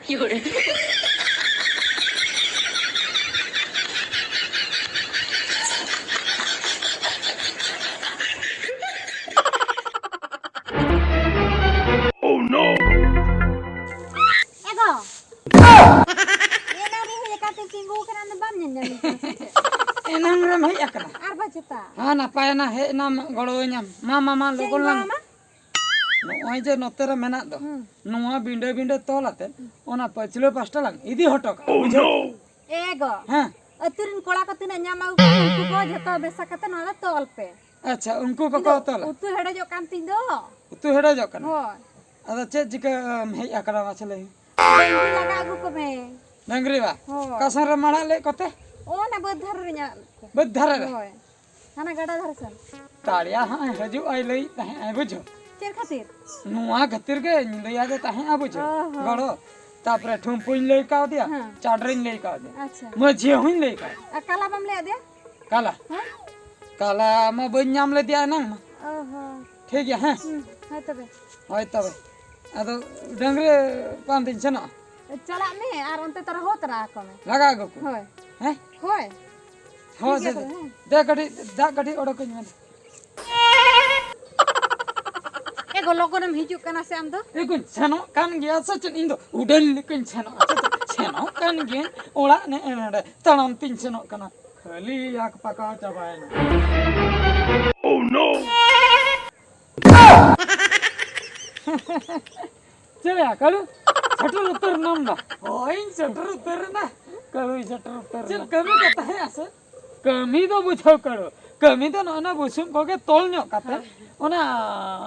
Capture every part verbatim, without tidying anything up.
ᱮ ᱜᱚ! ᱮᱱᱟᱝ ᱨᱮ ᱦᱮᱡ ᱟᱠᱟᱱ ᱛᱮ ᱛᱤᱸᱜᱩ ᱟᱠᱟᱱᱟ, ᱟᱫᱚ ᱵᱟᱢ ᱧᱮᱞ ᱧᱟᱢ ᱠᱟᱱᱟ ᱥᱮ ᱪᱮᱫ? ᱮᱱᱟᱝ ᱨᱮᱢ ᱦᱮᱡ ᱟᱠᱟᱱᱟ? ᱟᱨ ᱵᱟᱝ ᱪᱮᱛᱟ᱾ ᱦᱮᱸ, ᱱᱟᱯᱟᱭᱮᱱᱟ, ᱦᱮᱡ ᱮᱱᱟᱢ, ᱜᱚᱲᱚᱣᱟᱹᱧᱟᱢ᱾ ᱢᱟ, ᱢᱟ, ᱢᱟ, ᱪᱮᱫ ᱞᱚᱜᱚᱱ ᱤᱧ ᱞᱟᱝ᱾ ᱜᱚᱲᱚᱣᱟᱢᱟ? ᱱᱚᱜᱼᱚᱭ ᱡᱮ ᱱᱚᱛᱮ ᱨᱮ ᱢᱮᱱᱟᱜ ᱫᱚ, ᱦᱩᱸ᱾ ᱱᱚᱣᱟ ᱵᱤᱸᱰᱟᱹ ᱵᱤᱸᱰᱟᱹ ᱛᱚᱞ ᱟᱛᱮ, ᱚᱱᱟ ᱯᱟᱹᱪᱷᱞᱟᱹ ᱯᱟᱥᱴᱟ ᱞᱟᱝ ᱤᱫᱤ ᱦᱚᱴᱚ ᱠᱟᱜᱼᱟ, ᱵᱩᱡᱷᱟᱹᱣ? ᱮ ᱜᱚ, ᱦᱮᱸ᱾ ᱟᱹᱛᱩ ᱨᱮᱱ ᱠᱚᱲᱟ ᱠᱚ ᱛᱤᱱᱟᱹᱜ ᱧᱟᱢ ᱟᱹᱜᱩ ᱠᱚᱣᱟ, ᱩᱱᱠᱩ ᱠᱚ ᱡᱷᱚᱛᱚ ᱢᱮᱥᱟ ᱠᱟᱛᱮ ᱱᱚᱣᱟ ᱫᱚ ᱛᱚᱞ ᱯᱮ᱾ ᱟᱪᱪᱷᱟ, ᱩᱱᱠᱩ ᱤᱧ ᱠᱚᱠᱚ ᱫᱚ ᱛᱚᱞᱟ? ᱩᱛᱩ ᱦᱮᱰᱮᱡᱚᱜ ᱠᱟᱱ ᱛᱤᱧ ᱫᱚ᱾ ᱩᱛᱩ ᱦᱮᱰᱮᱡᱚᱜ ᱠᱟᱱᱟ? ᱦᱳᱭ᱾ ᱟᱫᱚ ᱪᱮᱫ ᱪᱤᱠᱟᱹᱢ ᱦᱮᱡ ᱟᱠᱟᱱᱟ, ᱢᱟᱥᱮ ᱞᱟᱹᱭ ᱢᱮ? ᱰᱟᱹᱝᱨᱤ ᱞᱟᱜᱟ ᱟᱹᱜᱩ ᱠᱚᱢᱮ᱾ ᱰᱟᱹᱝᱨᱤ ᱵᱟ? ᱦᱳᱭ᱾ ᱚᱠᱟ ᱥᱮᱱ ᱨᱮᱢ ᱟᱲᱟᱜ ᱞᱮᱫ ᱠᱚᱛᱮ? ᱚ, ᱚᱱᱟ ᱵᱟᱹᱫᱽ ᱫᱷᱟᱨᱮ ᱨᱮᱧ ᱟᱲᱟᱜ ᱞᱮᱫ ᱠᱚᱣᱟ᱾ ᱵᱟᱹᱫᱽ ᱫᱷᱟᱨᱮ ᱨᱮ? ᱦᱳᱭ᱾ ᱦᱟᱱᱟ ᱜᱟᱰᱟ ᱫᱷᱟᱨᱮ ᱥᱮᱱ᱾ ᱛᱟᱲᱤᱭᱟ ᱦᱟᱸᱜ ᱮ ᱦᱤᱡᱩᱜ ᱟᱭ ᱞᱟᱹᱭᱮᱫ ᱛᱟᱦᱮᱸᱜ ᱟᱭ, ᱵᱩᱡᱷᱟᱹᱣ᱾ ᱪᱮᱫ ᱠᱷᱟᱹᱛᱤᱨ? ᱱᱚᱣᱟ ᱠᱷᱟᱹᱛᱤᱨ ᱜᱮ ᱧᱤᱫᱟᱹᱭᱟ ᱜᱮ ᱛᱟᱦᱮᱸᱜᱼᱟ, ᱵᱩᱡᱷᱟᱹᱣ᱾ ᱚ ᱦᱚᱸ᱾ ᱜᱚᱲᱚ᱾ ᱛᱟᱯᱚᱨᱮ ᱴᱷᱩᱢᱯᱩᱧ ᱞᱟᱹᱭ ᱠᱟᱣᱫᱮᱭᱟ, ᱦᱮᱸ᱾ ᱪᱟᱰᱨᱤᱧ ᱞᱟᱹᱭ ᱠᱟᱣᱫᱮᱭᱟ᱾ ᱟᱪᱪᱷᱟ᱾ ᱢᱟᱹᱡᱷᱤ ᱦᱚᱸᱧ ᱞᱟᱹᱭ ᱠᱟᱣᱫᱮᱭᱟ᱾ ᱟᱨ ᱠᱟᱞᱟ ᱵᱟᱢ ᱞᱟᱹᱭ ᱟᱫᱮᱭᱟ? ᱠᱟᱞᱟ? ᱦᱮᱸ? ᱠᱟᱞᱟ ᱢᱟ ᱵᱟᱹᱧ ᱧᱟᱢ ᱞᱮᱫᱮᱭᱟ ᱮᱱᱟᱝ ᱢᱟ᱾ ᱚ ᱦᱚᱸ᱾ ᱴᱷᱤᱠ ᱜᱮᱭᱟ, ᱦᱮᱸ? ᱦᱩᱸ, ᱦᱳᱭ ᱛᱚᱵᱮ᱾ ᱦᱳᱭ ᱛᱚᱵᱮ᱾ ᱟᱫᱚ ᱰᱟᱹᱝᱨᱤ ᱯᱟᱱᱛᱮᱧ ᱥᱮᱱᱚᱜᱼᱟ᱾ ᱪᱟᱞᱟᱜ ᱢᱮ ᱟᱨ ᱚᱱᱛᱮ ᱛᱟᱨᱟ ᱦᱚ ᱛᱚᱨᱟ ᱟᱠᱚ ᱢᱮ᱾ ᱞᱟᱜᱟ ᱟᱹᱜᱩ ᱠᱚ᱾ ᱦᱳᱭ᱾ ᱦᱮᱸ? ᱦᱳᱭ᱾ ᱦᱳᱭ, ᱴᱷᱤᱠ ᱜᱮᱭᱟ ᱫᱮ, ᱛᱚᱵᱮ, ᱫᱮ᱾ ᱦᱮᱸ᱾ ᱫᱮ, ᱠᱟᱹᱴᱤᱡ ᱫᱟᱜ ᱠᱟᱹᱴᱤᱡ ᱚᱰᱚᱠᱟᱹᱧ ᱢᱮ᱾ ᱮ ᱜᱚ, ᱞᱚᱜᱚᱱᱮᱢ ᱦᱤᱡᱩᱜ ᱠᱟᱱᱟ ᱥᱮ ᱟᱢ ᱫᱚ? ᱮ ᱜᱚᱧ, ᱥᱮᱱᱚᱜ ᱠᱟᱱ ᱜᱮᱭᱟ ᱥᱮ ᱪᱮᱫ? ᱤᱧ ᱫᱚ ᱩᱰᱟᱹᱱ ᱞᱮᱠᱟᱧ ᱥᱮᱱᱚᱜᱼᱟ ᱥᱮ ᱪᱮᱫ? ᱥᱮᱱᱚᱜ ᱠᱟᱱ ᱜᱤᱭᱟᱹᱧ, ᱚᱲᱟᱜ ᱱᱮᱜᱼᱮ ᱱᱚᱰᱮ ᱛᱟᱲᱟᱢ ᱛᱤᱧ ᱥᱮᱱᱚᱜ ᱠᱟᱱᱟ᱾ ᱠᱷᱟᱹᱞᱤ ᱟᱠ ᱯᱟᱠᱟᱣ ᱪᱟᱵᱟᱭᱮᱱᱟ᱾ Oh no! ᱪᱮᱫ ᱭᱟ, ᱠᱟᱹᱲᱩ? ᱥᱮᱴᱮᱨ ᱩᱛᱟᱹᱨ ᱮᱱᱟᱢ ᱫᱟ? ᱦᱳᱭ, ᱥᱮᱴᱮᱨ ᱩᱛᱟᱹᱨ ᱮᱱᱟ᱾ ᱠᱟᱹᱲᱩᱭ ᱥᱮᱴᱮᱨ ᱩᱛᱟᱹᱨ ᱪᱮᱫ ᱮᱱᱟ᱾ ᱠᱟᱹᱢᱤ ᱠᱚ ᱛᱟᱦᱮᱸᱜᱼᱟ ᱥᱮ? ᱠᱟᱹᱢᱤ ᱫᱚ ᱵᱩᱡᱷᱟᱹᱣ ᱠᱟᱹᱲᱩ᱾ ᱠᱟᱹᱢᱤ ᱫᱚ ᱱᱚᱜᱼᱚ ᱱᱟ ᱵᱩᱥᱩᱵ ᱠᱚᱜᱮ ᱛᱚᱞ ᱧᱚᱜ ᱠᱟᱛᱮ ᱦᱮᱸ᱾ ᱚᱱᱟ,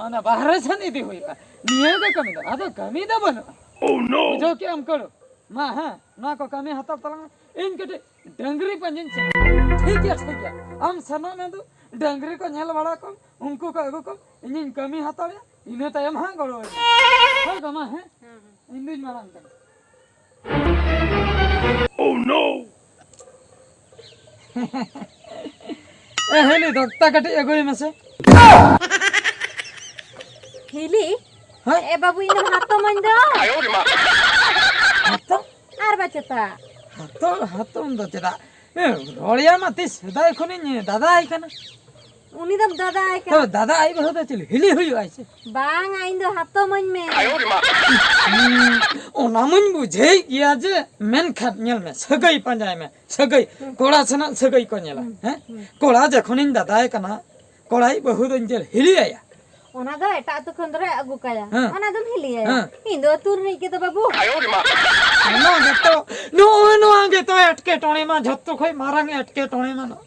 ᱚᱱᱟ ᱵᱟᱦᱨᱮ ᱥᱮᱱ ᱤᱫᱤ ᱦᱩᱭᱩᱜᱼᱟ᱾ ᱱᱤᱭᱟᱹ ᱜᱮ ᱠᱟᱹᱢᱤ ᱫᱚ᱾ ᱟᱫᱚ ᱠᱟᱹᱢᱤ ᱫᱚ ᱵᱟᱹᱱᱩᱜᱼᱟ᱾ Oh no! ᱵᱩᱡᱷᱟᱹᱣ ᱠᱮᱜᱼᱟᱢ ᱠᱟᱹᱲᱩ? ᱢᱟ ᱦᱮᱸ, ᱱᱚᱣᱟ ᱠᱚ ᱠᱟᱹᱢᱤ ᱦᱟᱛᱟᱲ ᱛᱟᱞᱟᱝ ᱢᱮ᱾ ᱤᱧ ᱠᱟᱹᱴᱤᱡ ᱰᱟᱹᱝᱨᱤ ᱯᱟᱸᱡᱟᱧ ᱪᱟᱞᱟᱜᱼᱟ᱾ ᱴᱷᱤᱠ ᱜᱮᱭᱟ, ᱴᱷᱤᱠ ᱜᱮᱭᱟ᱾ ᱟᱢ ᱥᱮᱱᱚᱜ ᱢᱮ ᱫᱩ, ᱰᱟᱹᱝᱨᱤ ᱠᱚ ᱧᱮᱞ ᱵᱟᱲᱟ ᱠᱚᱢ, ᱩᱱᱠᱩ ᱠᱚ ᱟᱹᱜᱩ ᱠᱚᱢ, ᱤᱧᱤᱧ ᱠᱟᱹᱢᱤ ᱦᱟᱛᱟᱲᱟ, ᱤᱱᱟᱹ ᱛᱟᱭᱚᱢ ᱦᱟᱸᱜ ᱜᱚᱲᱚ ᱟᱹᱧ᱾ ᱦᱳᱭ ᱜᱚ, ᱢᱟ ᱦᱮᱸ, ᱦᱮᱸ, ᱦᱮᱸ᱾ ᱤᱧ ᱫᱩᱧ ᱢᱟᱲᱟᱝ ᱠᱟᱱᱟ᱾ Oh no! ᱮ ᱦᱤᱞᱤ, ᱫᱚᱠᱛᱟ ᱠᱟᱹᱴᱤᱡ ᱟᱹᱜᱩᱭ ᱢᱮᱥᱮ᱾ ᱦᱤᱞᱤ? ᱦᱮᱸ? ᱮ ᱵᱟᱹᱵᱩ, ᱤᱧ ᱫᱚᱢ ᱦᱟᱛᱚᱢᱟᱹᱧ ᱫᱚ᱾ ᱦᱟᱛᱚᱢ? ᱟᱨ ᱵᱟᱪᱮᱛᱟ᱾ ᱦᱟᱛᱚᱢ, ᱦᱟᱛᱚᱢ ᱫᱚ ᱪᱮᱫᱟᱜ? ᱮ, ᱨᱚᱲᱮᱭᱟ ᱢᱟ ᱛᱤᱥ ᱥᱮᱫᱟᱭ ᱠᱷᱚᱱᱤᱧ ᱫᱟᱫᱟᱭ ᱠᱟᱱᱟ᱾ ᱩᱱᱤ ᱫᱚᱢ ᱫᱟᱫᱟᱭ ᱠᱟᱱᱟ᱾ ᱛᱚ ᱫᱟᱫᱟ ᱟᱡ ᱵᱟᱹᱦᱩ ᱫᱚ ᱪᱤᱞᱤ? ᱦᱤᱞᱤ ᱦᱩᱭᱩᱜᱼᱟᱭ ᱥᱮ? ᱵᱟᱝᱟ, ᱤᱧ ᱫᱚ ᱦᱟᱛᱚᱢᱟᱹᱧ ᱢᱮ᱾ ᱦᱩᱸ, ᱚᱱᱟ ᱢᱟᱧ ᱵᱩᱡᱷᱟᱹᱣᱮᱫ ᱜᱮᱭᱟ ᱡᱮ, ᱢᱮᱱᱠᱷᱟᱱ ᱧᱮᱞ ᱢᱮ, ᱥᱟᱹᱜᱟᱹᱭ ᱯᱟᱸᱡᱟᱭ ᱢᱮ, ᱥᱟᱹᱜᱟᱹᱭ᱾ ᱠᱚᱲᱟ ᱥᱮᱱᱟᱜ ᱥᱟᱹᱜᱟᱹᱭ ᱠᱚ ᱧᱮᱞᱟ, ᱦᱩᱸ, ᱦᱮᱸ? ᱦᱩᱸ᱾ ᱠᱚᱲᱟ ᱡᱚᱠᱷᱚᱱᱤᱧ ᱫᱟᱫᱟᱭ ᱠᱟᱱᱟ, ᱠᱚᱲᱟᱭᱤᱡ ᱵᱟᱹᱦᱩ ᱫᱚᱧ ᱪᱮᱫ ᱦᱤᱞᱤᱭᱟᱭᱟ? ᱚᱱᱟ ᱫᱚ ᱮᱴᱟᱜ ᱟᱹᱛᱩ ᱠᱷᱚᱱ ᱫᱚᱞᱮ ᱟᱹᱜᱩ ᱠᱟᱭᱟ᱾ ᱦᱮᱸ᱾ ᱚᱱᱟ ᱫᱚᱢ ᱦᱤᱞᱤᱭᱟᱭᱟ᱾ ᱦᱮᱸ᱾ ᱤᱧ ᱫᱚ ᱟᱹᱛᱩ ᱨᱤᱱᱤᱡ ᱜᱮ ᱫᱚ ᱵᱟᱹᱵᱩ᱾ ᱚᱱᱟ ᱜᱮᱛᱚ, ᱱᱚᱜᱼᱚᱭ ᱱᱚᱣᱟ ᱜᱮᱛᱚ ᱮᱴᱠᱮᱴᱚᱬᱮ ᱢᱟ, ᱡᱷᱚᱛᱚ ᱠᱷᱚᱡ ᱢᱟᱨᱟᱝ ᱮᱴᱠᱮᱴᱚᱬᱮ ᱢᱟ ᱱᱚᱣᱟ᱾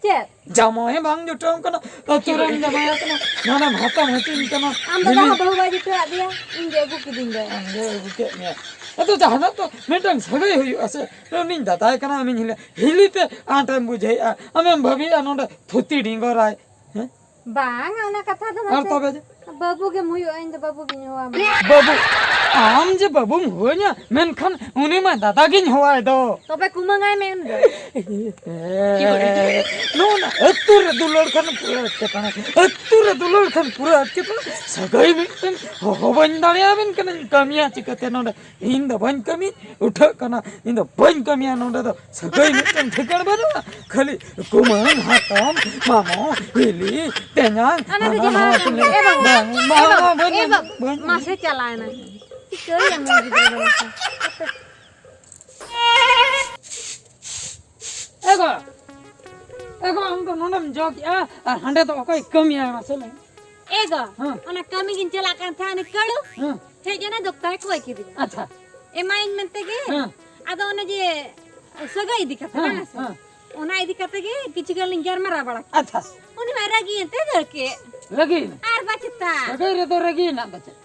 ᱪᱮᱫ? ᱡᱟᱶᱟᱭ ᱵᱟᱝ ᱡᱩᱴᱟᱹᱣ ᱠᱟᱱᱟ, ᱟᱹᱛᱩ ᱨᱮᱢ ᱡᱟᱶᱟᱭ ᱠᱟᱱᱟ, ᱱᱟᱱᱟᱢ ᱦᱟᱛᱟᱢ ᱦᱟᱹᱴᱤᱧ ᱠᱟᱱᱟ᱾ ᱟᱢ ᱫᱟᱫᱟ ᱦᱤᱞᱤ- ᱦᱚᱸ ᱵᱟᱹᱦᱩ ᱵᱟᱭ ᱡᱩᱴᱟᱹᱣᱟᱫ ᱫᱮᱭᱟ, ᱤᱧ ᱜᱮ ᱟᱹᱜᱩ ᱠᱤᱫᱤᱧ ᱫᱚ᱾ ᱟᱢ ᱜᱮ ᱟᱹᱜᱩ ᱠᱮᱫ ᱢᱮᱭᱟ᱾ ᱟᱫᱚ ᱡᱟᱦᱟᱱᱟᱜ ᱛᱚ ᱢᱤᱫᱴᱟᱝ ᱥᱟᱹᱜᱟᱹᱭ ᱦᱩᱭᱩᱜᱼᱟ ᱥᱮ, ᱩᱱᱤᱧ ᱫᱟᱫᱟᱭ ᱠᱟᱱᱟ, ᱟᱢᱤᱧ ᱦᱤᱞᱤ, ᱦᱤᱞᱤ ᱛᱮ ᱟᱸᱴᱮᱢ ᱵᱩᱡᱷᱟᱹᱣᱮᱫᱼᱟ, ᱟᱢᱮᱢ ᱵᱷᱟᱹᱵᱤᱭᱮᱫᱼᱟ ᱱᱚᱰᱮ ᱛᱷᱩᱛᱤ ᱰᱤᱸᱜᱚᱨᱟᱭ᱾ ᱦᱮᱸ? ᱵᱟᱝ, ᱚᱱᱟ ᱠᱟᱛᱷᱟ ᱫᱚ ᱟᱨ ᱵᱟᱝ ᱥᱮ᱾ ᱛᱚᱵᱮ ᱡᱮ? ᱵᱟᱹᱵᱩ ᱜᱮᱢ ᱦᱩᱭᱩᱜᱼᱟ, ᱤᱧ ᱫᱚ ᱵᱟᱹᱵᱩ ᱜᱤᱧ ᱦᱚᱦᱚᱣᱟᱢᱟ᱾ ᱵᱟᱹᱵᱩ, ᱟᱢ ᱡᱮ ᱵᱟᱹᱵᱩᱢ ᱦᱩᱭᱟᱹᱧᱟ, ᱢᱮᱱᱠᱷᱟᱱ ᱩᱱᱤ ᱢᱟ ᱫᱟᱫᱟ ᱜᱤᱧ ᱦᱚᱦᱚᱣᱟᱭ ᱫᱚ᱾ ᱛᱚᱵᱮ ᱠᱩᱢᱟᱹᱝᱟᱭ ᱢᱮ ᱩᱱᱤ ᱫᱚ᱾ ᱱᱚᱜᱼᱚ ᱱᱟ ᱟᱹᱛᱩ ᱨᱮ ᱫᱩᱞᱟᱹᱲ ᱠᱷᱟᱱ ᱯᱩᱨᱟᱹ ᱮᱴᱠᱮᱴᱚᱬᱮ, ᱟᱹᱛᱩ ᱨᱮ ᱫᱩᱞᱟᱹᱲ ᱠᱷᱟᱱ ᱯᱩᱨᱟᱹ ᱮᱴᱠᱮᱴᱚᱬᱮ᱾ ᱥᱟᱹᱜᱟᱹᱭ ᱢᱤᱫᱴᱮᱱ ᱦᱚᱦᱚ ᱵᱟᱹᱧ ᱫᱟᱲᱮᱭᱟᱵᱮᱱ ᱠᱟᱱᱟᱧ, ᱠᱟᱹᱢᱤᱭᱟ ᱪᱤᱠᱟᱹᱛᱮ ᱱᱚᱰᱮ? ᱤᱧ ᱫᱚ ᱵᱟᱹᱧ ᱠᱟᱹᱢᱤ ᱩᱴᱷᱟᱹᱜ ᱠᱟᱱᱟ, ᱤᱧ ᱫᱚ ᱵᱟᱹᱧ ᱠᱟᱹᱢᱤᱭᱟ ᱱᱚᱰᱮ ᱫᱚ᱾ ᱥᱟᱹᱜᱟᱹᱭ ᱢᱤᱫᱴᱮᱱ ᱴᱷᱤᱠᱟᱹᱬ ᱵᱟᱹᱱᱩᱜᱼᱟ, ᱠᱷᱟᱹᱞᱤ ᱠᱩᱢᱟᱹᱝ, ᱦᱟᱛᱚᱢ, ᱢᱟᱢᱚ, ᱦᱤᱞᱤ, ᱛᱮᱧᱟᱝ, ᱚᱱᱟ ᱫᱚ ᱦᱟᱱᱟ ᱡᱟᱦᱟᱸ ᱱᱟᱣᱟ ᱠᱚ ᱞᱟᱹᱭᱟ᱾ ᱮ ᱵᱟᱹᱵᱩ, ᱵᱟᱝ, ᱮ ᱵᱟᱝ, ᱵᱟᱵᱟ, ᱵᱟᱹᱧ ᱮ ᱢᱮᱱᱟ, ᱵᱟᱹᱵᱩ, ᱵᱟᱹᱧ ᱢᱮᱱᱟ᱾ ᱢᱟᱥᱮ ᱪᱟᱞᱟᱣᱮᱱᱟ᱾ ᱪᱤᱠᱟᱹᱭᱟᱢ ᱩᱱᱤ ᱜᱤᱫᱽᱨᱟᱹ ᱫᱚ ᱢᱟᱥᱮ? ᱮ ᱜᱚ, ᱮ ᱜᱚ, ᱟᱢ ᱫᱚ ᱱᱚᱰᱮᱢ ᱡᱚᱜᱮᱜᱼᱟ ᱟᱨ ᱦᱟᱸᱰᱮ ᱫᱚ ᱚᱠᱚᱭ ᱠᱟᱹᱢᱤᱭᱟᱭ ᱢᱟᱥᱮ ᱞᱟᱹᱭ ᱢᱮ? ᱮ ᱜᱚ, ᱦᱮᱸ᱾ ᱚᱱᱟ ᱠᱟᱹᱢᱤ ᱜᱤᱧ ᱪᱟᱞᱟᱜ ᱠᱟᱱ ᱛᱟᱦᱮᱸᱫ, ᱩᱱᱤ ᱠᱟᱹᱲᱩ ᱦᱮᱸ᱾ ᱦᱮᱡ ᱮᱱᱟ, ᱫᱚᱠᱛᱟᱭ ᱠᱚᱭ ᱠᱤᱫᱤᱧᱟ᱾ ᱟᱪᱪᱷᱟ᱾ ᱮᱢᱟᱭᱤᱧ ᱢᱮᱱᱛᱮ ᱜᱮ᱾ ᱦᱮᱸ᱾ ᱟᱫᱚ ᱚᱱᱮ ᱡᱮ ᱥᱟᱹᱜᱟᱹᱭ ᱤᱫᱤ ᱠᱟᱛᱮ, ᱦᱮᱸ, ᱵᱟᱝ ᱥᱮ? ᱦᱮᱸ᱾ ᱚᱱᱟ ᱤᱫᱤ ᱠᱟᱛᱮ ᱜᱮ ᱠᱤᱪᱷᱩ ᱜᱟᱱ ᱞᱤᱧ ᱜᱟᱞᱢᱟᱨᱟᱣ ᱵᱟᱲᱟ ᱠᱮᱫᱟ᱾ ᱟᱪᱪᱷᱟ᱾ ᱩᱱᱤ ᱢᱟᱭ ᱨᱟᱹᱜᱤᱭᱮᱱ ᱛᱮ ᱫᱟᱹᱲ ᱠᱮᱫ᱾ ᱨᱟᱹᱜᱤᱭᱮᱱᱟ? ᱟᱨ ᱵᱟᱝ ᱪᱮᱛᱟ᱾ ᱥᱟᱹᱜᱟᱹᱭ ᱨᱮᱫᱚ ᱨᱟᱹᱜᱤᱭᱮᱱᱟ ᱫᱚ ᱪᱮᱫ?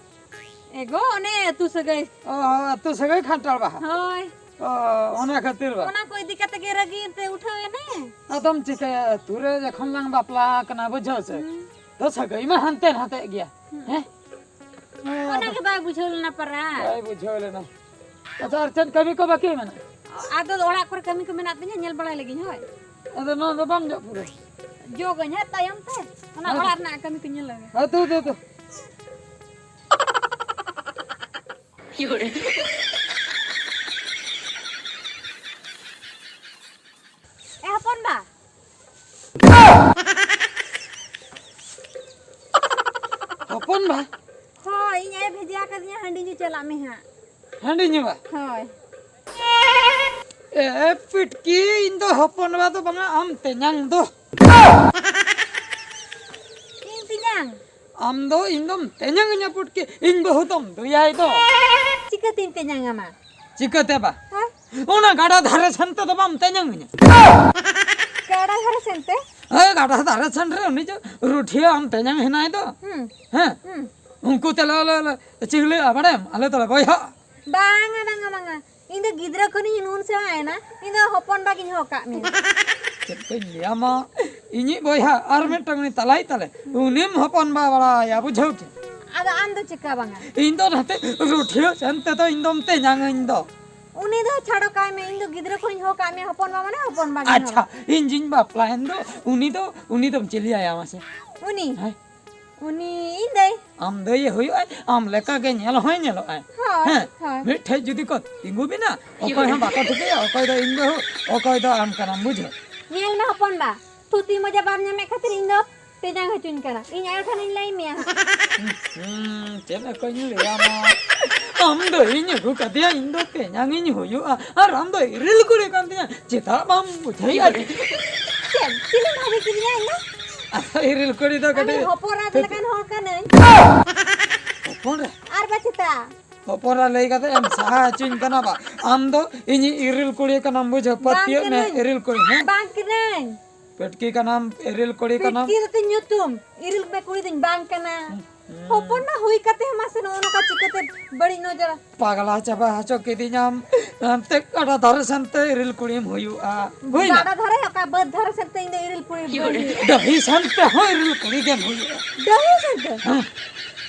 ᱮ ᱜᱚ, ᱚᱱᱮ ᱟᱹᱛᱩ ᱥᱟᱹᱜᱟᱹᱭ᱾ ᱚ, ᱟᱹᱛᱩ ᱥᱟᱹᱜᱟᱹᱭ ᱠᱷᱟᱱᱴᱟᱲ ᱵᱟᱦᱟ? ᱦᱳᱭ᱾ ᱚ, ᱚᱱᱟ ᱠᱷᱟᱹᱛᱤᱨ ᱵᱟ? ᱚᱱᱟ ᱠᱚ ᱤᱫᱤ ᱠᱟᱛᱮ ᱜᱮ ᱨᱟᱹᱜᱤᱭᱮᱱ ᱛᱮ ᱩᱴᱷᱟᱹᱣ ᱮᱱᱟᱭ᱾ ᱟᱫᱚᱢ ᱪᱤᱠᱟᱹᱭᱟ, ᱟᱹᱛᱩ ᱨᱮ ᱡᱚᱠᱷᱚᱱ ᱞᱟᱝ ᱵᱟᱯᱞᱟ ᱟᱠᱟᱱᱟ, ᱵᱩᱡᱷᱟᱹᱣ ᱥᱮ? ᱦᱩᱸ᱾ ᱛᱚ ᱥᱟᱹᱜᱟᱹᱭ ᱢᱟ ᱦᱟᱱᱛᱮ ᱱᱟᱛᱮᱜ ᱜᱮᱭᱟ᱾ ᱦᱩᱸ᱾ ᱦᱮᱸ? ᱚᱱᱟ ᱜᱮ ᱵᱟᱭ ᱵᱩᱡᱷᱟᱹᱣ ᱞᱮᱱᱟ ᱯᱟᱨᱟ᱾ ᱵᱟᱭ ᱵᱩᱡᱷᱟᱹᱣ ᱞᱮᱱᱟ᱾ ᱟᱪᱪᱷᱟ, ᱟᱨ ᱪᱮᱫ ᱠᱟᱹᱢᱤ ᱠᱚ ᱵᱟᱹᱠᱤ ᱢᱮᱱᱟᱜᱼᱟ? ᱟᱫᱚ ᱚᱲᱟᱜ ᱠᱚᱨᱮ ᱠᱟᱹᱢᱤ ᱠᱚ ᱢᱮᱱᱟᱜ ᱛᱤᱧᱟ, ᱧᱮᱞ ᱵᱟᱲᱟᱭ ᱞᱟᱹᱜᱤᱫ, ᱦᱳᱭ᱾ ᱟᱫᱚ ᱱᱚᱣᱟ ᱫᱚ ᱵᱟᱢ ᱡᱚᱜ ᱯᱩᱨᱟᱹᱣ? ᱡᱚᱜᱟᱹᱧ ᱦᱟᱸᱜ ᱛᱟᱭᱚᱢ ᱛᱮ, ᱚᱱᱟ ᱦᱮᱸ᱾ ᱚᱲᱟᱜ ᱨᱮᱱᱟᱜ ᱠᱟᱹᱢᱤ ᱠᱚ ᱧᱮᱞ ᱞᱮᱜᱮ᱾ ᱦᱮᱸ, ᱛᱚ, ᱛᱚ, ᱛᱚ᱾ ᱪᱟᱞᱟᱜ ᱢᱮ ᱦᱟᱸᱜ᱾ ᱦᱟᱺᱰᱤ ᱧᱩᱣᱟ? ᱦᱳᱭ᱾ ᱮ ᱯᱤᱴᱠᱤ, ᱤᱧ ᱫᱚ ᱦᱚᱯᱚᱱ ᱵᱟ ᱫᱚ ᱵᱟᱝᱟ, ᱟᱢ ᱛᱮᱧᱟᱝ ᱫᱚ᱾ ᱤᱧ ᱛᱮᱧᱟᱝ? ᱟᱢ ᱫᱚ ᱤᱧ ᱫᱚᱢ ᱛᱮᱧᱟᱝ ᱤᱧᱟ ᱯᱩᱴᱠᱤ, ᱤᱧ ᱵᱟᱹᱦᱩ ᱫᱚᱢ ᱫᱩᱭᱟᱭ ᱫᱚ᱾ ᱪᱤᱠᱟᱹᱛᱤᱧ ᱛᱮᱧᱟᱝ ᱟᱢᱟ? ᱪᱤᱠᱟᱹᱛᱮ ᱵᱟ? ᱦᱮᱸ? ᱚᱱᱟ ᱜᱟᱰᱟ ᱫᱷᱟᱨᱮ ᱥᱮᱱ ᱛᱮᱫᱚ ᱵᱟᱢ ᱛᱮᱧᱟᱝ ᱤᱧᱟ᱾ ᱜᱟᱰᱟ ᱫᱷᱟᱨᱮ ᱥᱮᱱ ᱛᱮ? ᱦᱮᱸ, ᱜᱟᱰᱟ ᱫᱷᱟᱨᱮ ᱥᱮᱱ ᱨᱮ ᱩᱱᱤ ᱡᱮ ᱨᱩᱴᱷᱤᱭᱟᱹ ᱟᱢ ᱛᱮᱧᱟᱝ ᱦᱮᱱᱟᱭ ᱫᱚ᱾ ᱦᱩᱸ᱾ ᱦᱮᱸ? ᱦᱩᱸ᱾ ᱩᱱᱠᱩ ᱛᱮᱞᱮ ᱞᱮ, ᱞᱮ ᱪᱤᱦᱞᱟᱹᱜᱼᱟ, ᱵᱟᱲᱟᱭᱟᱢ? ᱟᱞᱮ ᱫᱚᱞᱮ ᱵᱚᱭᱦᱟᱜᱼᱟ᱾ ᱵᱟᱝᱟ, ᱵᱟᱝᱟ, ᱵᱟᱝᱟ᱾ ᱤᱧ ᱫᱚ ᱜᱤᱫᱽᱨᱟᱹ ᱠᱷᱚᱱᱤᱧ ᱱᱩᱱ ᱥᱮᱬᱟᱭᱮᱱᱟ, ᱤᱧ ᱫᱚ ᱦᱚᱯᱚᱱ ᱵᱟ ᱜᱤᱧ ᱦᱚᱦᱚ ᱠᱟᱜ ᱢᱮᱭᱟ᱾ ᱪᱮᱫ ᱠᱚᱧ ᱞᱟᱹᱭᱟᱢᱟ, ᱤᱧᱤᱡ ᱵᱚᱭᱦᱟ ᱟᱨ ᱢᱤᱫᱴᱟᱝ ᱩᱱᱤ ᱛᱟᱞᱟᱭ ᱛᱟᱞᱮ, ᱩᱱᱤᱢ ᱦᱚᱯᱚᱱ ᱵᱟ ᱵᱟᱲᱟᱭᱟ, ᱵᱩᱡᱷᱟᱹᱣ ᱠᱮᱫ? ᱟᱫᱚ ᱟᱢ ᱫᱚ ᱪᱮᱠᱟ ᱵᱟᱝᱟ? ᱤᱧ ᱫᱚ ᱱᱟᱛᱮ ᱨᱩᱴᱷᱤᱭᱟᱹ ᱥᱮᱱ ᱛᱮᱫᱚ ᱤᱧ ᱫᱚᱢ ᱛᱮᱧᱟᱝ ᱤᱧ ᱫᱚ᱾ ᱩᱱᱤ ᱫᱚ ᱪᱷᱟᱲᱚ ᱠᱟᱭ ᱢᱮ, ᱤᱧ ᱫᱚ ᱜᱤᱫᱽᱨᱟᱹ ᱠᱷᱚᱱᱤᱧ ᱦᱚᱦᱚ ᱠᱟᱜ ᱢᱮᱭᱟ, ᱦᱚᱯᱚᱱ ᱵᱟ ᱢᱟᱱᱮ ᱦᱚᱯᱚᱱ ᱵᱟ ᱜᱤᱧ ᱟᱪᱪᱷᱟ, ᱦᱚᱦᱚ᱾ ᱤᱧ ᱡᱤᱧ ᱵᱟᱯᱞᱟᱭᱮᱱ ᱫᱚ, ᱩᱱᱤ ᱫᱚ, ᱩᱱᱤ ᱫᱚᱢ ᱪᱤᱞᱤᱭᱟᱭᱟ ᱢᱟᱥᱮ? ᱩᱱᱤ? ᱦᱮᱸ᱾ ᱩᱱᱤ ᱤᱧ ᱫᱟᱹᱭ᱾ ᱟᱢ ᱫᱟᱹᱭ ᱦᱩᱭᱩᱜᱼᱟᱭ, ᱟᱢ ᱞᱮᱠᱟ ᱜᱮ ᱧᱮᱞ ᱦᱚᱸᱭ ᱧᱮᱞᱚᱜᱼᱟᱭ᱾ ᱦᱳᱭ, ᱦᱮᱸ, ᱦᱳᱭ᱾ ᱢᱤᱫ ᱴᱷᱮᱡ ᱡᱩᱫᱤ ᱠᱚ ᱛᱤᱸᱜᱩ ᱵᱤᱱᱟ, ᱚᱠᱚᱭ ᱦᱚᱸ ᱵᱟᱠᱚ ᱴᱷᱤᱠᱟᱹᱭᱟ, ᱚᱠᱚᱭ ᱫᱚ ᱤᱧ ᱵᱟᱹᱦᱩ, ᱚᱠᱚᱭ ᱫᱚ ᱟᱢ ᱠᱟᱱᱟᱢ, ᱵᱩᱡᱷᱟᱹᱣ? ᱧᱮᱞ ᱢᱮ ᱦᱚᱯᱚᱱ ᱵᱟ, ᱛᱷᱩᱛᱤ ᱢᱚᱡᱟ ᱵᱟᱢ ᱧᱟᱢᱮᱫ ᱠᱷᱟᱹᱛᱤᱨ ᱤᱧ ᱫᱚ ᱛᱮᱧᱟᱝ ᱦᱚᱪᱚᱧ ᱠᱟᱱᱟ᱾ ᱤᱧ ᱟᱭᱳ ᱴᱷᱮᱱᱤᱧ ᱞᱟᱹᱭ ᱢᱮᱭᱟ ᱦᱟᱸᱜ᱾ ᱦᱩᱸ, ᱪᱮᱫ ᱞᱮᱠᱟᱧ ᱞᱟᱹᱭᱟᱢᱟ? ᱟᱢ ᱫᱚ ᱤᱧ ᱟᱹᱜᱩ ᱠᱟᱫᱮᱭᱟ, ᱤᱧ ᱫᱚ ᱛᱮᱧᱟᱝ ᱤᱧ ᱦᱩᱭᱩᱜᱼᱟ, ᱟᱨ ᱟᱢ ᱫᱚ ᱤᱨᱤᱞ ᱠᱩᱲᱤ ᱠᱟᱱ ᱛᱤᱧᱟ, ᱪᱮᱫᱟᱜ ᱵᱟᱢ ᱵᱩᱡᱷᱟᱹᱣᱮᱫᱼᱟ? ᱪᱮᱫ? ᱪᱤᱞᱤᱢ ᱵᱷᱟᱵᱤ ᱠᱤᱫᱤᱧᱟ ᱤᱧ ᱫᱚ? ᱟᱫᱚ ᱤᱨᱤᱞ ᱠᱩᱲᱤ ᱫᱚ ᱟᱢ ᱠᱟᱹᱴᱤᱡ ᱦᱚᱯᱚᱱ ᱮᱨᱟ ᱞᱮᱠᱟᱱ ᱦᱚᱲ ᱠᱟᱹᱱᱟᱹᱧ᱾ ᱦᱚᱯᱚᱱ ᱮᱨᱟ? ᱟᱨ ᱵᱟ ᱪᱮᱛᱟ? ᱦᱚᱯᱚᱱ ᱮᱨᱟ ᱞᱟᱹᱭ ᱠᱟᱛᱮ ᱮᱢ ᱥᱟᱦᱟ ᱦᱚᱪᱚᱧ ᱠᱟᱱᱟ ᱵᱟ? ᱟᱢ ᱫᱚ ᱤᱧᱤᱡ ᱤᱨᱤᱞ ᱠᱩᱲᱤ ᱠᱟᱱᱟᱢ, ᱵᱩᱡᱷᱟᱹᱣ? ᱵᱟᱝ ᱯᱟᱹᱛᱭᱟᱹᱜ ᱢᱮ, ᱠᱟᱹᱱᱟᱹᱧ᱾ ᱤᱨᱤᱞ ᱠᱩᱲᱤ, ᱦᱮᱸ? ᱵᱟᱝ ᱠᱟᱹᱱᱟᱹᱧ᱾ ᱯᱮᱴᱠᱤ ᱠᱟᱱᱟᱢ, ᱤᱨᱤᱞ ᱠᱩᱲᱤ ᱠᱟᱱᱟᱢ᱾ ᱯᱮᱴᱠᱤ ᱫᱚ ᱛᱤᱧ ᱧᱩᱛᱩᱢ, ᱤᱨᱤᱞ ᱢᱮ ᱠᱩᱲᱤ ᱫᱚᱧ ᱵᱟᱝ ᱠᱟᱱᱟ᱾ ᱦᱩᱸ᱾ ᱦᱚᱯᱚᱱ ᱢᱟ ᱦᱩᱭ ᱠᱟᱛᱮ ᱦᱚᱸ ᱢᱟᱥᱮ ᱱᱚᱜᱼᱚ ᱱᱚᱝᱠᱟ ᱪᱤᱠᱟᱹᱛᱮ ᱵᱟᱹᱲᱤᱡ ᱱᱚᱡᱚᱨ? ᱯᱟᱜᱽᱞᱟ ᱪᱟᱵᱟ ᱦᱚᱪᱚ ᱠᱤᱫᱤᱧᱟᱢ᱾ ᱦᱟᱱᱛᱮ ᱜᱟᱰᱟ ᱫᱷᱟᱨᱮ ᱥᱮᱱᱛᱮ ᱤᱨᱤᱞ ᱠᱩᱲᱤᱢ ᱦᱩᱭᱩᱜᱼᱟ᱾ ᱦᱩᱭᱱᱟ? ᱜᱟᱰᱟ ᱫᱷᱟᱨᱮ ᱚᱠᱟ ᱵᱟᱹᱫᱽ ᱫᱷᱟᱨᱮ ᱥᱮᱱᱛᱮ ᱤᱧ ᱫᱚ ᱤᱨᱤᱞ ᱠᱩᱲᱤ ᱵᱟᱹᱧ ᱦᱩᱭᱩᱜᱼᱟ᱾ ᱰᱟᱹᱦᱤ ᱥᱮᱱᱛᱮ ᱦᱚᱸ ᱤᱨᱤᱞ ᱠᱩᱲᱤ ᱜᱮᱢ ᱦᱩᱭᱩᱜᱼᱟ᱾ ᱰᱟᱹᱦᱤ ᱥᱮᱱᱛᱮ? ᱦᱮᱸ᱾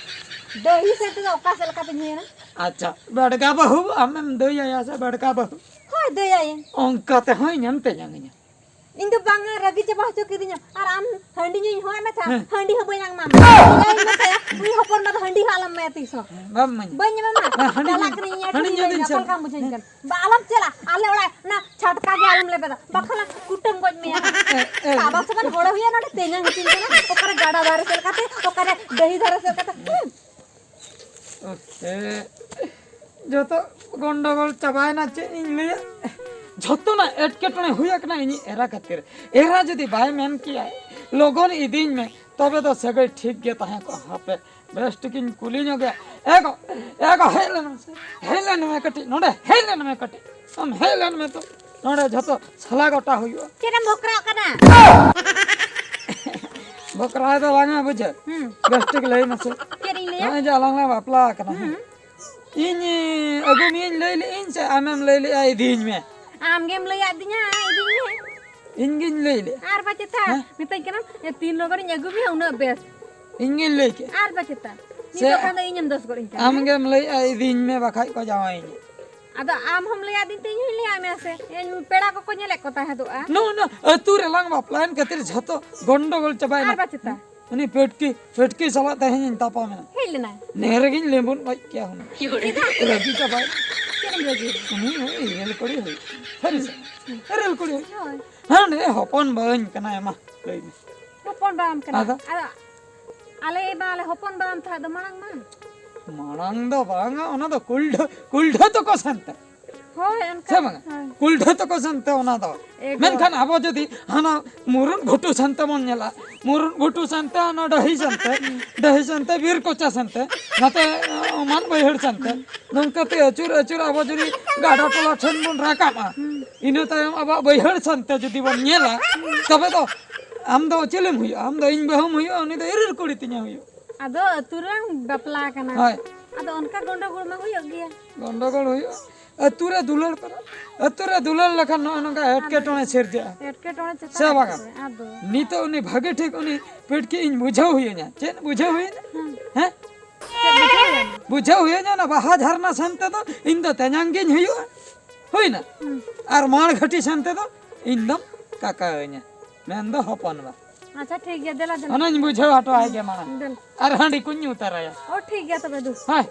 ᱰᱟᱹᱦᱤ ᱥᱮᱱᱛᱮ ᱫᱚ ᱚᱠᱟ ᱥᱮᱫ ᱞᱮᱠᱟᱛᱮᱧ ᱦᱩᱭᱮᱱᱟ? ᱟᱪᱪᱷᱟ, ᱵᱟᱰᱜᱟ ᱵᱟᱹᱦᱩ ᱟᱢᱮᱢ ᱫᱟᱹᱭ ᱟᱭᱟ ᱥᱮ ᱵᱟᱰᱜᱟ ᱵᱟᱹᱦᱩ? ᱦᱳᱭ, ᱫᱟᱹᱭ ᱟᱭᱟᱹᱧ᱾ ᱚᱱᱠᱟ ᱛᱮᱦᱚᱸ ᱤᱧᱮᱢ ᱛᱮᱧᱟᱝ ᱤᱧᱟ᱾ ᱤᱧ ᱫᱚ ᱵᱟᱝᱟ, ᱨᱟᱹᱜᱤ ᱪᱟᱵᱟ ᱦᱚᱪᱚ ᱠᱤᱫᱤᱧᱟ᱾ ᱟᱨ ᱟᱢ ᱦᱟᱺᱰᱤ ᱧᱩᱧ ᱦᱚᱦᱚᱭ ᱢᱮ ᱛᱷᱟ, ᱦᱮᱸ᱾ ᱦᱟᱺᱰᱤ ᱦᱚᱸ ᱵᱟᱹᱧ ᱮᱢᱟᱢᱟ᱾ ᱤᱧ ᱟᱭᱳᱧ ᱢᱮᱛᱟᱭᱟ, ᱩᱱᱤ ᱦᱚᱯᱚᱱ ᱵᱟ ᱫᱚ ᱦᱟᱺᱰᱤ ᱦᱚᱸ ᱟᱞᱚᱢ ᱮᱢᱟᱭᱟ ᱛᱤᱥ ᱦᱚᱸ᱾ ᱦᱮᱸ, ᱵᱟᱢ ᱤᱢᱟᱹᱧᱟ᱾ ᱵᱟᱹᱧ ᱮᱢᱟᱢᱟ᱾ ᱦᱮᱸ, ᱦᱟᱺᱰᱤ ᱪᱟᱞᱟᱜ ᱧᱩ ᱠᱟᱹᱱᱟᱹᱧ, ᱤᱧ ᱟᱹᱰᱤ ᱦᱟᱺᱰᱤ ᱵᱟᱹᱧ ᱧᱩ ᱚᱠᱟ ᱞᱮᱠᱟᱢ ᱵᱩᱡᱷᱟᱹᱣᱤᱧ ᱦᱮᱸ᱾ ᱠᱟᱱᱟ? ᱵᱟ, ᱟᱞᱚᱢ ᱪᱟᱞᱟᱜ᱾ ᱟᱞᱮ ᱚᱲᱟᱜ ᱚᱱᱟ ᱪᱷᱟᱴᱠᱟ ᱜᱮ ᱟᱞᱚᱢ ᱞᱮᱵᱮᱫᱟ, ᱵᱟᱠᱷᱟᱱ ᱠᱩᱴᱟᱹᱢ ᱜᱚᱡ ᱢᱮᱭᱟ᱾ ᱮ, ᱮ᱾ ᱥᱟᱵᱟ ᱥᱟᱵᱟᱱ ᱦᱚᱲᱮ ᱦᱩᱭᱟ, ᱱᱚᱰᱮ ᱛᱮᱧᱟᱝ ᱦᱚᱪᱚᱧ ᱠᱟᱱᱟ᱾ ᱚᱠᱟᱨᱮ ᱜᱟᱰᱟ ᱫᱷᱟᱨᱮ ᱥᱮᱫ ᱠᱟᱛᱮ, ᱚᱠᱟᱨᱮ ᱰᱟᱹᱦᱤ ᱫᱷᱟᱨᱮ ᱥᱮᱫ ᱠᱟᱛᱮ᱾ ᱦᱩᱸ᱾ ᱮ, ᱜᱚᱱᱰᱚᱜᱳᱞ ᱪᱟᱵᱟᱭᱮᱱᱟ, ᱪᱮᱫ ᱤᱧ ᱞᱟᱹᱭᱟ? ᱡᱷᱚᱛᱚᱱᱟᱜ ᱮᱴᱠᱮᱴᱚᱬᱮ ᱦᱩᱭ ᱟᱠᱟᱱᱟ ᱤᱧᱤᱡ ᱮᱨᱟ ᱠᱷᱟᱹᱛᱤᱨ᱾ ᱮᱨᱟ ᱡᱩᱫᱤ ᱵᱟᱭ ᱢᱮᱱ ᱠᱮᱭᱟᱭ, "ᱞᱚᱜᱚᱱ ᱤᱫᱤᱧ ᱢᱮ", ᱛᱚᱵᱮ ᱫᱚ ᱥᱟᱹᱜᱟᱹᱭ ᱴᱷᱤᱠ ᱜᱮ ᱛᱟᱦᱮᱸ ᱠᱚᱜᱼᱟ᱾ ᱦᱟᱯᱮ, ᱵᱮᱥ ᱴᱷᱤᱠᱤᱧ ᱠᱩᱞᱤ ᱧᱚᱜᱮᱭᱟ᱾ ᱮ ᱜᱚ, ᱮ ᱜᱚ, ᱦᱮᱡ ᱞᱮᱱ ᱢᱮᱥᱮ, ᱦᱮᱡ ᱞᱮᱱ ᱢᱮ ᱠᱟᱹᱴᱤᱡ, ᱱᱚᱰᱮ ᱦᱮᱡ ᱞᱮᱱ ᱢᱮ ᱠᱟᱹᱴᱤᱡ, ᱟᱢ ᱦᱮᱡ ᱞᱮᱱ ᱢᱮ ᱛᱚ, ᱱᱚᱰᱮ ᱡᱷᱚᱛᱚ ᱥᱟᱞᱟ ᱜᱚᱴᱟ ᱦᱩᱭᱩᱜᱼᱟ᱾ ᱪᱮᱫ ᱮᱢ ᱵᱷᱚᱠᱨᱟᱣ ᱠᱟᱱᱟ? ᱵᱷᱚᱠᱨᱟᱣ ᱫᱚ ᱵᱟᱝᱟ, ᱵᱩᱡᱷᱟᱹᱣ᱾ ᱦᱩᱸ᱾ ᱵᱮᱥ ᱴᱷᱤᱠ ᱞᱟᱹᱭ ᱢᱮᱥᱮ᱾ ᱪᱮᱫ ᱤᱧ ᱞᱟᱹᱭᱟ? ᱱᱚᱜᱼᱚᱭ ᱡᱮ ᱟᱞᱟᱝ ᱞᱟᱝ ᱵᱟᱯᱞᱟ ᱟᱠᱟᱱᱟ, ᱦᱩᱸ᱾ ᱤᱧ, ᱮ, ᱟᱹᱜᱩ ᱢᱮᱭᱟᱹᱧ ᱞᱟᱹᱭ ᱞᱮᱜᱼᱟᱹᱧ ᱥᱮ ᱟᱢᱮᱢ ᱞᱟᱹᱭ ᱞᱮᱜᱼᱟ ᱤᱫᱤᱭᱤᱧ ᱢᱮ? ᱟᱢ ᱜᱮᱢ ᱞᱟᱹᱭᱟᱫᱤᱧᱟ ᱤᱫᱤᱧ ᱢᱮ᱾ ᱤᱧ ᱜᱤᱧ ᱞᱟᱹᱭ ᱞᱮᱜᱼᱟ᱾ ᱟᱨ ᱵᱟᱪᱮᱛᱟ, ᱦᱮᱸ? ᱢᱮᱛᱟᱹᱧ ᱠᱟᱱᱟᱢ, "ᱮ, ᱛᱤᱱ ᱞᱚᱜᱚᱱᱤᱧ ᱟᱹᱜᱩ ᱢᱮᱭᱟ ᱩᱱᱟᱹᱜ ᱵᱮᱥ᱾" ᱤᱧ ᱜᱤᱧ ᱞᱟᱹᱭ ᱠᱮᱜᱼᱟ᱾ ᱟᱨ ᱵᱟᱪᱮᱛᱟ, ᱥᱮ ᱱᱤᱛᱚᱜ ᱠᱷᱟᱱ ᱫᱚ ᱤᱧᱮᱢ ᱫᱳᱥ ᱜᱚᱫ ᱤᱧ ᱠᱟᱱᱟ, ᱦᱮᱸ? ᱟᱢ ᱜᱮᱢ ᱞᱟᱹᱭᱮᱜᱼᱟ ᱤᱫᱤᱧ ᱢᱮ ᱵᱟᱠᱷᱟᱡ ᱠᱚ ᱡᱟᱶᱟᱭᱤᱧᱟ᱾ ᱟᱫᱚ ᱟᱢ ᱦᱚᱢ ᱞᱟᱹᱭᱟᱫᱤᱧ ᱛᱮ ᱤᱧ ᱦᱚᱧ ᱞᱟᱹᱭᱟᱫ ᱢᱮᱭᱟ ᱥᱮ᱾ ᱤᱧ ᱯᱮᱲᱟ ᱠᱚᱠᱚ ᱧᱮᱞᱮᱫ ᱠᱚ ᱛᱟᱦᱮᱸᱫᱚᱜᱼᱟ᱾ ᱱᱚᱜᱼᱚ ᱱᱚᱣᱟ ᱟᱹᱛᱩ ᱨᱮᱞᱟᱝ ᱵᱟᱯᱞᱟᱭᱮᱱ ᱠᱷᱟᱹᱛᱤᱨ ᱡᱷᱚᱛᱚ ᱜᱚᱱᱰᱚᱜᱳᱞ ᱪᱟᱵᱟᱭᱮᱱᱟ᱾ ᱟᱨ ᱵᱟᱪᱮᱛᱟ? ᱩᱱᱤ ᱯᱮᱴᱠᱤ, ᱯᱮᱴᱠᱤ ᱥᱟᱞᱟᱜ ᱛᱮᱦᱮᱧᱤᱧ ᱛᱟᱯᱟᱢᱮᱱᱟ᱾ ᱦᱮᱡ ᱞᱮᱱᱟᱭ? ᱱᱮ ᱨᱮᱜᱮᱧ ᱞᱮᱸᱵᱩᱫ ᱜᱚᱡ ᱠᱮᱭᱟ ᱦᱩᱱᱟᱹᱝ᱾ ᱪᱮᱫᱟᱜ? ᱨᱟᱹᱜᱤ ᱪᱟᱵᱟᱭᱮᱱᱟ᱾ ᱪᱮᱫ ᱮᱢ ᱨᱟᱹᱜᱤᱭᱮᱱᱟ? ᱩᱱᱤ ᱦᱚᱸ ᱨᱮᱞ ᱠᱩᱲᱤ ᱦᱩᱭ᱾ ᱥᱟᱹᱨᱤ ᱥᱮ? ᱨᱮᱞ ᱠᱩᱲᱤ ᱦᱩᱭ᱾ ᱦᱳᱭ᱾ ᱦᱟᱸᱰᱮ ᱦᱚᱯᱚᱱ ᱵᱟᱹᱧ ᱠᱟᱱᱟᱭ, ᱢᱟ ᱞᱟᱹᱭ ᱢᱮ᱾ ᱦᱚᱯᱚᱱ ᱵᱟᱢ ᱠᱟᱱᱟ? ᱟᱫᱚ? ᱟᱫᱚ ᱟᱞᱮ ᱢᱟ ᱟᱞᱮ ᱦᱚᱯᱚᱱ ᱵᱟᱢ ᱛᱟᱦᱮᱸᱫ ᱫᱚ ᱢᱟᱲᱟᱝ ᱢᱟ᱾ ᱢᱟᱲᱟᱝ ᱫᱚ ᱵᱟᱝᱟ, ᱚᱱᱟ ᱫᱚ ᱠᱩᱞᱰᱷᱟᱹ, ᱠᱩᱞᱰᱷᱟᱹ ᱛᱟᱠᱚ ᱥᱮᱱᱛᱮ᱾ ᱦᱳᱭ, ᱚᱱᱠᱟ᱾ ᱥᱮ ᱵᱟᱝᱟ? ᱦᱳᱭ᱾ ᱠᱩᱞᱰᱷᱟᱹ ᱛᱟᱠᱚ ᱥᱮᱱᱛᱮ ᱚᱱᱟ ᱫᱚ᱾ ᱮᱜᱳ᱾ ᱢᱮᱱᱠᱷᱟᱱ ᱟᱵᱚ ᱡᱩᱫᱤ ᱦᱟᱱᱟ ᱢᱩᱨᱩᱫ ᱜᱷᱩᱴᱩ ᱥᱮᱱᱛᱮ ᱵᱚᱱ ᱧᱮᱞᱟ, ᱢᱩᱨᱩᱫ ᱜᱷᱩᱴᱩ ᱥᱮᱱᱛᱮ, ᱚᱱᱟ ᱰᱟᱹᱦᱤ ᱥᱮᱱᱛᱮ, ᱰᱟᱹᱦᱤ ᱥᱮᱱᱛᱮ, ᱵᱤᱨ ᱠᱚᱪᱟ ᱥᱮᱱᱛᱮ, ᱱᱟᱛᱮ, ᱟᱸ, ᱢᱟᱱ ᱵᱟᱹᱭᱦᱟᱹᱲ ᱥᱮᱱᱛᱮ, ᱱᱚᱝᱠᱟᱛᱮ ᱟᱹᱪᱩᱨ ᱟᱹᱪᱩᱨ ᱟᱵᱚ ᱡᱩᱫᱤ ᱜᱟᱰᱟ ᱴᱚᱞᱟ ᱴᱷᱮᱱ ᱵᱚᱱ ᱨᱟᱠᱟᱵᱼᱟ, ᱦᱩᱸ᱾ ᱤᱱᱟᱹ ᱛᱟᱭᱚᱢ ᱟᱵᱚᱣᱟᱜ ᱵᱟᱹᱭᱦᱟᱹᱲ ᱥᱮᱱᱛᱮ ᱡᱩᱫᱤ ᱵᱚᱱ ᱧᱮᱞᱟ, ᱛᱚᱵᱮ ᱫᱚ ᱟᱢ ᱫᱚ ᱪᱤᱞᱤᱢ ᱦᱩᱭᱩᱜᱼᱟ? ᱟᱢ ᱫᱚ ᱤᱧ ᱵᱟᱹᱦᱩᱢ ᱦᱩᱭᱩᱜᱼᱟ, ᱩᱱᱤ ᱫᱚ ᱤᱨᱤᱞ ᱠᱩᱲᱤ ᱛᱤᱧᱮ ᱦᱩᱭᱩᱜᱼᱟ᱾ ᱟᱫᱚ ᱟᱹᱛᱩ ᱨᱮᱞᱟᱝ ᱵᱟᱯᱞᱟ ᱠᱟᱱᱟ᱾ ᱦᱳᱭ᱾ ᱟᱫᱚ ᱚᱱᱠᱟ ᱜᱚᱱᱰᱚᱜᱳᱞ ᱢᱟ ᱦᱩᱭᱩᱜ ᱜᱮᱭᱟ᱾ ᱜᱚᱱᱰᱚᱜᱳᱞ ᱦᱩᱭᱩᱜᱼᱟ᱾ ᱟᱹᱛᱩ ᱨᱮ ᱫᱩᱞᱟᱹᱲ ᱯᱮ, ᱟᱹᱛᱩ ᱨᱮ ᱫᱩᱞᱟᱹᱲ ᱞᱮᱠᱷᱟᱱ ᱱᱚᱜᱼᱚ ᱱᱚᱝᱠᱟ ᱮᱴᱠᱮᱴᱚᱬᱮ ᱥᱤᱨᱡᱟᱹᱜᱼᱟ᱾ ᱮᱴᱠᱮᱴᱚᱬᱮ ᱪᱮᱛᱟᱱ ᱥᱮ ᱵᱟᱝᱟ? ᱮᱴᱠᱮᱴᱚᱬᱮ᱾ ᱟᱫᱚ ᱱᱤᱛᱚᱜ ᱩᱱᱤ ᱵᱷᱟᱜᱮ ᱴᱷᱤᱠ ᱩᱱᱤ ᱯᱮᱴᱠᱤ ᱤᱧ ᱵᱩᱡᱷᱟᱹᱣ ᱦᱩᱭᱟᱹᱧᱟ᱾ ᱪᱮᱫ ᱵᱩᱡᱷᱟᱹᱣ ᱦᱩᱭᱟᱹᱧᱟ? ᱦᱮᱸ᱾ ᱦᱮᱸ? ᱪᱮᱫ ᱵᱩᱡᱷᱟᱹᱣ ᱦᱩᱭᱟᱹᱧᱟ? ᱵᱩᱡᱷᱟᱹᱣ ᱦᱩᱭᱟᱹᱧᱟ, ᱚᱱᱟ ᱵᱟᱦᱟ ᱡᱷᱟᱨᱱᱟ ᱥᱮᱱ ᱛᱮᱫᱚ ᱤᱧ ᱫᱚ ᱛᱮᱧᱟᱝ ᱜᱤᱧ ᱦᱩᱭᱩᱜᱼᱟ᱾ ᱦᱩᱭᱱᱟ? ᱦᱩᱸ᱾ ᱟᱨ ᱢᱟᱲ ᱜᱷᱟᱹᱴᱤ ᱥᱮᱱ ᱛᱮᱫᱚ ᱤᱧ ᱫᱚᱢ ᱠᱟᱠᱟᱣᱟᱹᱧᱟ, ᱢᱮᱱᱫᱚ ᱦᱚᱯᱚᱱ ᱵᱟ᱾ ᱟᱪᱪᱷᱟ, ᱴᱷᱤᱠ ᱜᱮᱭᱟ, ᱫᱮᱞᱟ, ᱫᱮᱞᱟ᱾ ᱚᱱᱟᱧ ᱵᱩᱡᱷᱟᱹᱣ ᱦᱚᱴᱚ ᱟᱭ ᱜᱮ ᱢᱟᱲᱟᱝ᱾ ᱫᱮᱞᱟ᱾ ᱟᱨ ᱦᱟᱺᱰᱤ ᱠᱚᱧ ᱧᱩ ᱛᱟᱨᱟᱭᱟ᱾ ᱚ, ᱴᱷᱤᱠ ᱜᱮᱭᱟ ᱛᱚᱵᱮ ᱫᱩ᱾ ᱦᱳᱭ᱾